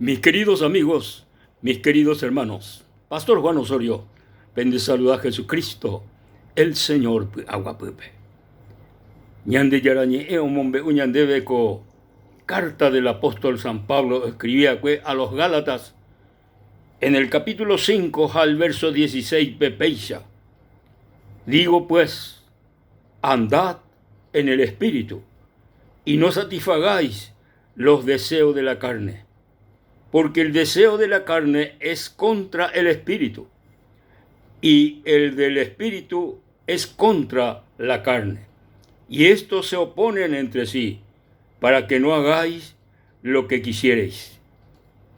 Mis queridos amigos, mis queridos hermanos, Pastor Juan Osorio, pende saluda Jesucristo, el Señor py'aguapýpe. Ñandejára Ñe'ẽ omombe'u ñandéve ko carta del apóstol San Pablo escribíakue a los Gálatas en el capítulo 5 ha el verso 16 pe péicha, Digo pues, andad en el Espíritu y no satisfagáis los deseos de la carne, porque el deseo de la carne es contra el Espíritu, y el del Espíritu es contra la carne. Y estos se oponen entre sí, para que no hagáis lo que quisierais.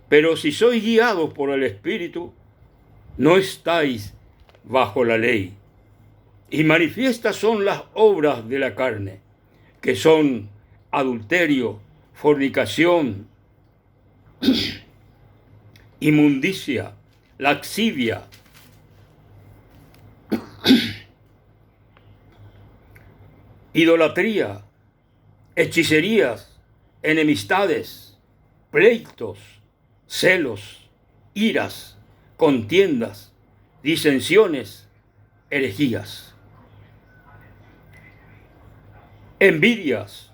Pero si sois guiados por el Espíritu, no estáis bajo la ley. Y manifiestas son las obras de la carne, que son adulterio, fornicación, inmundicia, laxivia, idolatría, hechicerías, enemistades, pleitos, celos, iras, contiendas, disensiones, herejías, envidias,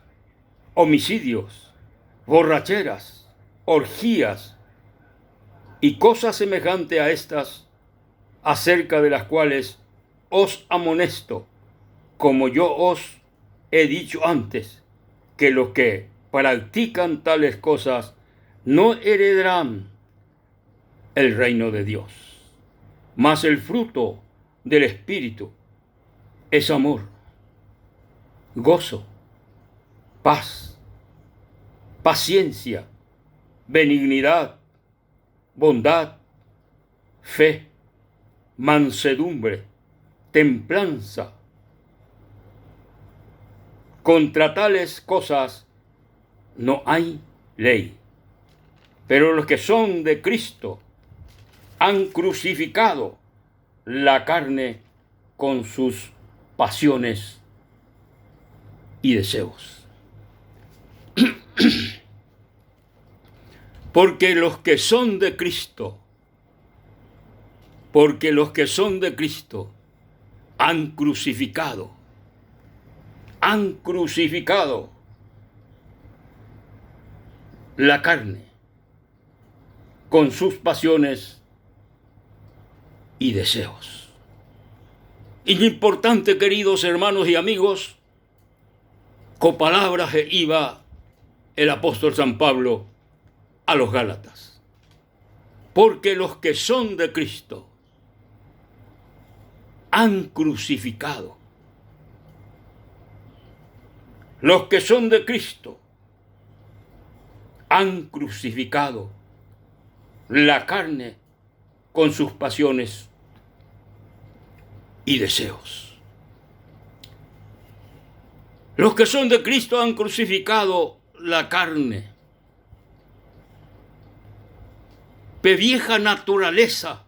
homicidios, borracheras, orgías y cosas semejantes a estas, acerca de las cuales os amonesto, como yo os he dicho antes, que los que practican tales cosas no heredarán el reino de Dios. Mas el fruto del Espíritu es amor, gozo, paz, paciencia, benignidad, bondad, fe, mansedumbre, templanza. Contra tales cosas no hay ley. Pero los que son de Cristo han crucificado la carne con sus pasiones y deseos. Porque los que son de Cristo, porque los que son de Cristo han crucificado, han crucificado la carne con sus pasiones y deseos. Iñimportante, queridos hermanos y amigos, ko palabra he'íva el apóstol San Pablo a los Gálatas. Porque los que son de Cristo han crucificado. Los que son de Cristo han crucificado la carne con sus pasiones y deseos. Los que son de Cristo han crucificado la carne. Pe vieja naturaleza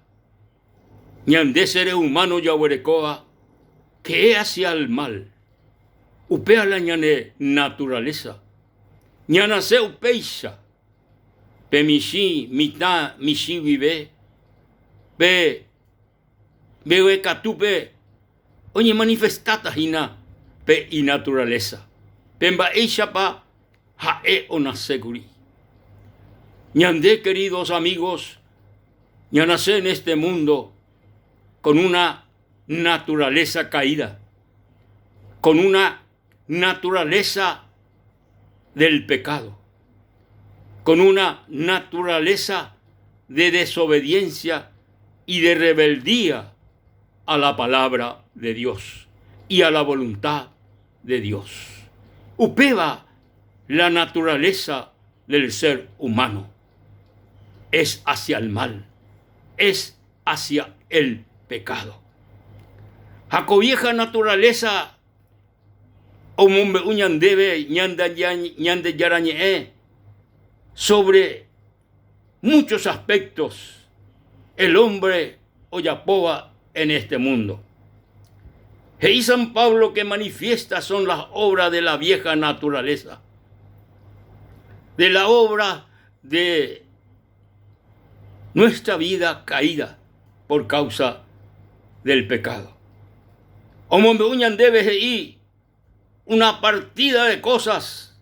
ñande seres humano jaguerekóva que hacia el mal. Upéva la ñane naturaleza. Ñanase upéicha, pe michĩ mitã michĩ guive, pe mbeguekatúpe oñemanifestáta hína pe inaturaleza, pe mba'éichapa ha'e onase kuri. Ñande, queridos amigos, ñanase en este mundo con una naturaleza caída, con una naturaleza del pecado, con una naturaleza de desobediencia y de rebeldía a la palabra de Dios y a la voluntad de Dios. Upéva la naturaleza del ser humano. Es hacia el mal, es hacia el pecado. Ha ko vieja naturaleza omombe'u ñandéve Ñandejára Ñe'ẽ sobre muchos aspectos el hombre ojapóva en este mundo. He'i San Pablo que manifiestas son las obras de la vieja naturaleza, de la obra de. Nuestra vida caída por causa del pecado. Omombe'u ñandéve he'i una partida de cosas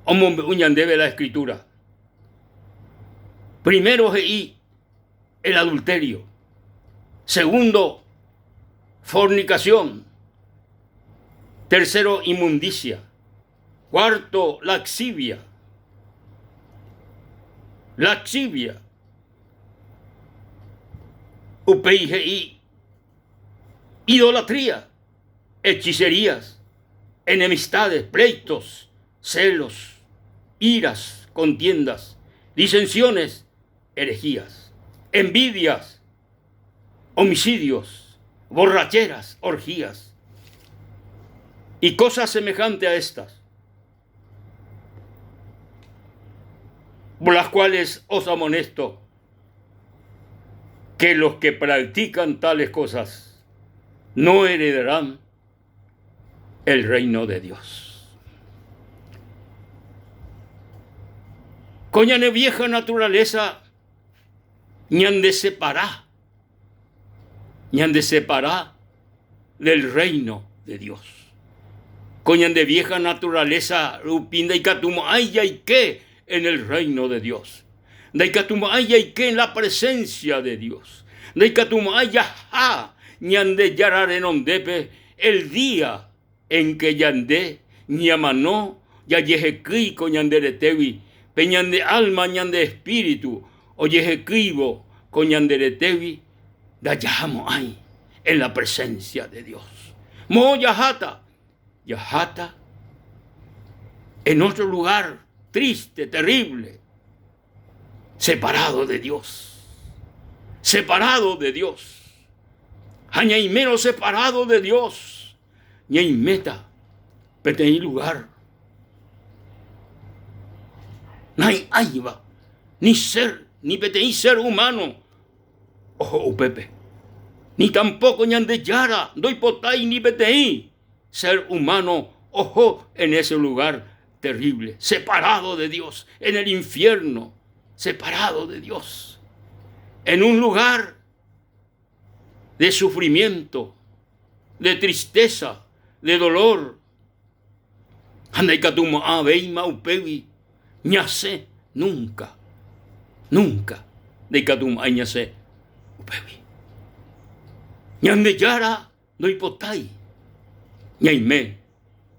omombe'u ñandéve la escritura. Primero he'i el adulterio. Segundo, fornicación. Tercero, inmundicia. Cuarto, laxivia. Laxivia. Upéi he'i idolatría, hechicerías, enemistades, pleitos, celos, iras, contiendas, disensiones, herejías, envidias, homicidios, borracheras, orgías y cosas semejantes a estas, por las cuales os amonesto que los que practican tales cosas no heredarán el reino de Dios. Ko ñane vieja naturaleza ñandesepara, ñandesepara del reino de Dios. Ko ñande vieja naturaleza rupi ndaikatumo'ãi jaike en el reino de Dios. Ndaikatumo'ãi jaike en la presencia de Dios. Ndaikatumo'ãi jaha Ñandejára renondépe el día en que ñande ñamano jajehekýi ko ñande retégui, pe ñande alma, ñande espíritu ojehekýivo ko ñande retégui ndajahamo'ãi en la presencia de Dios. Moõ jaháta? Jaháta en otro lugar triste, terrible, separado de Dios, separado de Dios. Ha ñaimérõ separado de Dios, ñaiméta peteĩ lugar nai'ãiva ni ser, ni peteĩ ser humano oho upépe. Ni tampoco Ñandejára ndoipotái ni peteĩ ser humano oho en ese lugar terrible, separado de Dios, en el infierno, separado de Dios, en un lugar de sufrimiento, de tristeza, de dolor. Ha ndaikatumo'ãvéima upégui ñasẽ nunca, nunca ndaikatumo'ãi ñasẽ upégui. Ñandejára Ndoipotái ñaime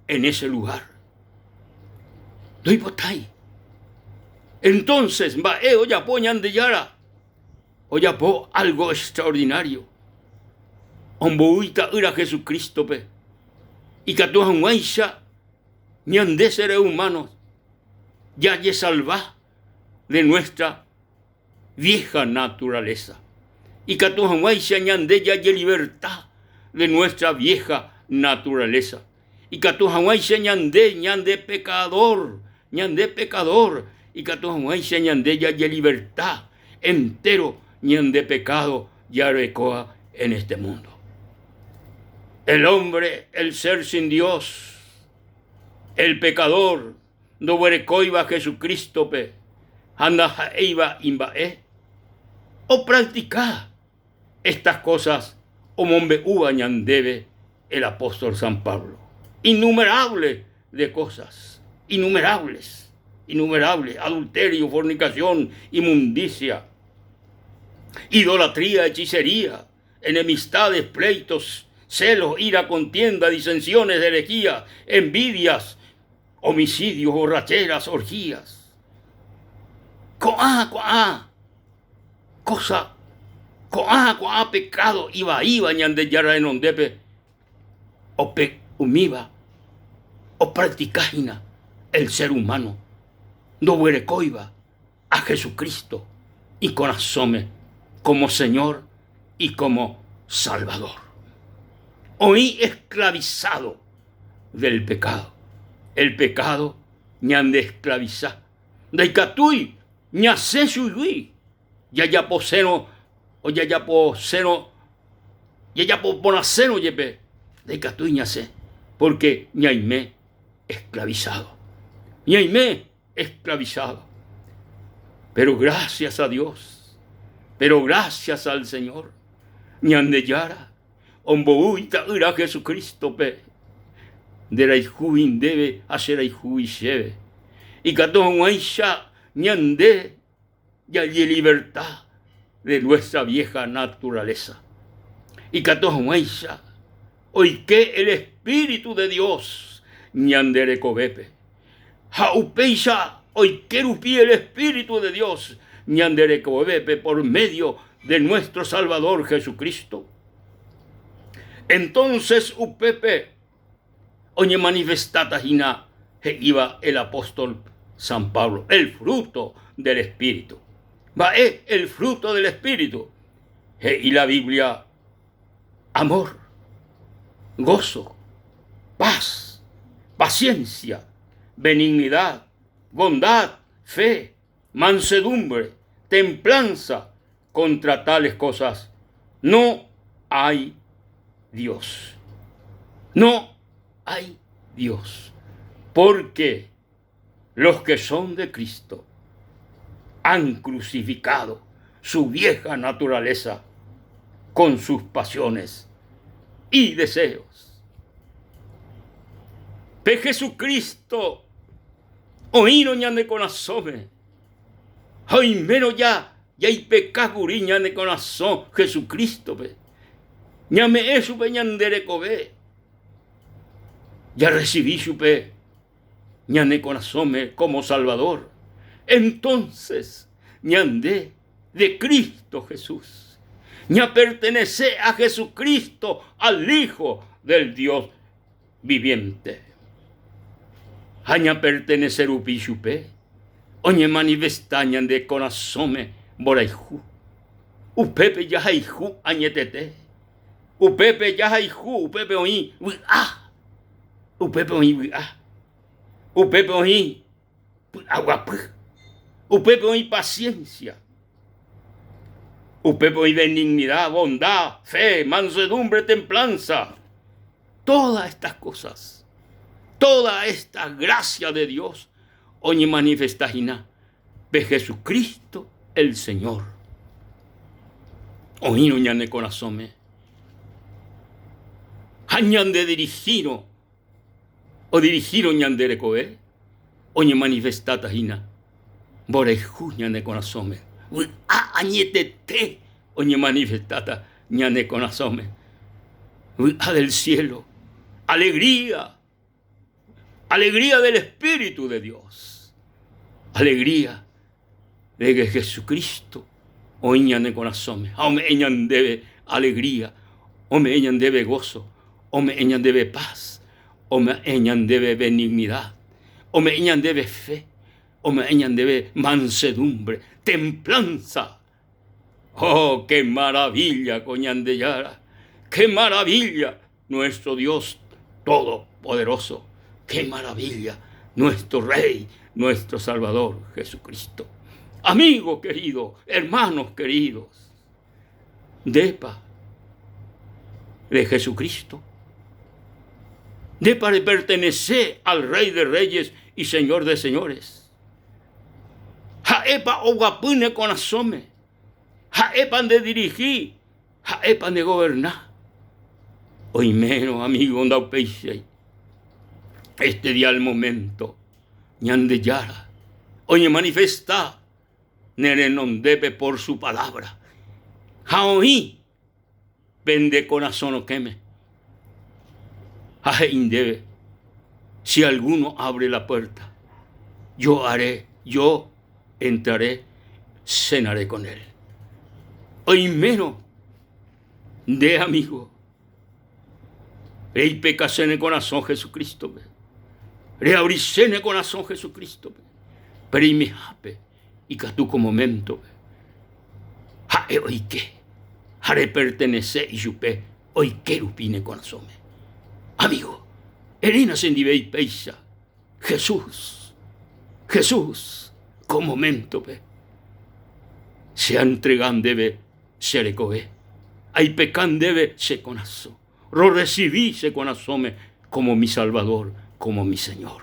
en ese lugar. Ndoipotái. Entonces, mba'e ojapo Ñandejára? Ojapo algo extraordinario. Ombou Ita'ýra Jesucristo-pe ikatu hag̃uáicha ñande seres humanos jajesalva de nuestra vieja naturaleza, ikatu hag̃uáicha ñande jajeliberta de nuestra vieja naturaleza, ikatu hag̃uáicha ñande ñande pecador, ñande pecador, ikatu hag̃uáicha ñande jajeliberta entero ñande pecado jarekóva en este mundo. El hombre, el ser sin Dios, el pecador, ndoguerekóiva Jesucristo-pe ha ndaha'éiva imba'e, opractica estas cosas omombe'úva ñandéve el apóstol San Pablo. Innumerable de cosas, innumerables, innumerables, adulterio, fornicación, inmundicia, idolatría, hechicería, enemistades, pleitos, celos, ira, contienda, disensiones, herejías, envidias, homicidios, borracheras, orgías. Ko'ã ko'ã cosa, ko'ã ko'ã pecado ivaíva Ñandejára renondépe ope umíva opractica hína el ser humano ndoguerekóiva a Jesucristo ikorasõme como Señor y como Salvador. Oĩ esclavizado del pecado. El pecado ñande esclaviza. Ndaikatúi ñasẽ chugui jajaposérõ o jajaposérõ jajapo porãsérõ jepe ndaikatúi ñasẽ porque ñaime esclavizado. Ñaime esclavizado. Pero gracias a Dios, pero gracias al Señor, Ñandejára ombou Ita'ýra Jesucristo-pe, nderayhúgui ndéve ha cherayhúgui chéve, ikatu hag̃uáicha ñande jajeliberta de nuestra vieja naturaleza, ikatu hag̃uáicha oike el Espíritu de Dios ñande rekovépe, ha upéicha oike rupi el Espíritu de Dios ñande rekovépe por medio de nuestro Salvador Jesucristo. Entonces upépe oñemanifestáta hína he'íva el apóstol San Pablo, el fruto del Espíritu. Mba'e el fruto del Espíritu? He'i la Biblia, amor, gozo, paz, paciencia, benignidad, bondad, fe, mansedumbre, templanza, contra tales cosas no hay Dios. No hay Dios. Porque los que son de Cristo han crucificado su vieja naturaleza con sus pasiones y deseos. Pe Jesucristo oĩrõ ñane korasõme ha oimérõ ja jaipeka kuri ñane korasõ Jesucristo-pe, ñame'ẽ chupe ñande rekove, jarresivi chupe ñane korasõme como Salvador, entonces ñande de Cristo Jesús, ñapertenece a Jesucristo, al Hijo del Dios viviente. Ha ñapertenece rupi chupe, oñemanifesta ñande korasõme mborayhu. Upépe jahayhu añetete, upépe jahayhu, upépe oĩ vy'a, upépe oĩ vy'a, upépe oĩ py'aguapy, upépe oĩ paciencia, upépe oĩ benignidad, bondad, fe, mansedumbre, templanza. Todas estas cosas, toda esta gracia de Dios oñemanifesta hína pe Jesucristo el Señor. Oĩrõ ñane korasõme ha ñandedirigírõ, odirigírõ ñande rekove, oñemanifestáta hína mborayhu ñane korasõme, vy'a añetete oñemanifestáta ñane korasõme, vy'a del cielo, alegría, alegría del Espíritu de Dios, alegría de que Jesucristo oĩ ñane korasõme ha ome'ẽ ñandéve alegría, ome'ẽ ñandéve gozo, ome'ẽ ñandéve paz, ome'ẽ ñandéve benignidad, ome'ẽ ñandéve fe, ome'ẽ ñandéve mansedumbre, templanza. Oh, qué maravilla ko Ñandejára, qué maravilla nuestro Dios Todopoderoso, qué maravilla nuestro Rey, nuestro Salvador Jesucristo. Amigo querido, hermanos queridos, ndépa de Jesucristo? Ndépa repertenece al Rey de Reyes y Señor de Señores? Ha'épa oguapy ne korasõme? Ha'épa ndedirigi? Ha'épa ndegoverna? Oimérõ amigo ndaupéichai, este día el momento Ñandejára oñemanifesta ne renondépe por su palabra ha oĩ pende korasõ rokẽme ha he'i ndéve, Si alguno abre la puerta, yo haré, yo entraré, cenaré con él. Oimérõ nde amigo, reipekase ne korasõ Jesucristo-pe, reabrise ne korasõ Jesucristo-pe, pe reimehápe ikatu ko momento-pe ha'e oike ha repertenese ichupe oike rupi ne korasõme. Amigo, eréna chendive ipéicha, Jesús, Jesús, ko momento-pe che antrega ndéve che rekove, aipeka ndéve che korasõ, rorresivi che korasõme como mi Salvador, como mi Señor.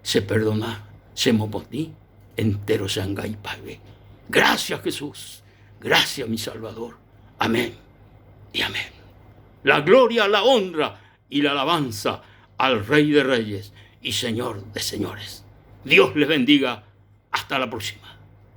Cheperdona, chemopotĩ entéro che angaipágui. Gracias Jesús, gracias mi Salvador. Amén y amén. La gloria, la honra y la alabanza al Rey de Reyes y Señor de Señores. Dios les bendiga. Hasta la próxima.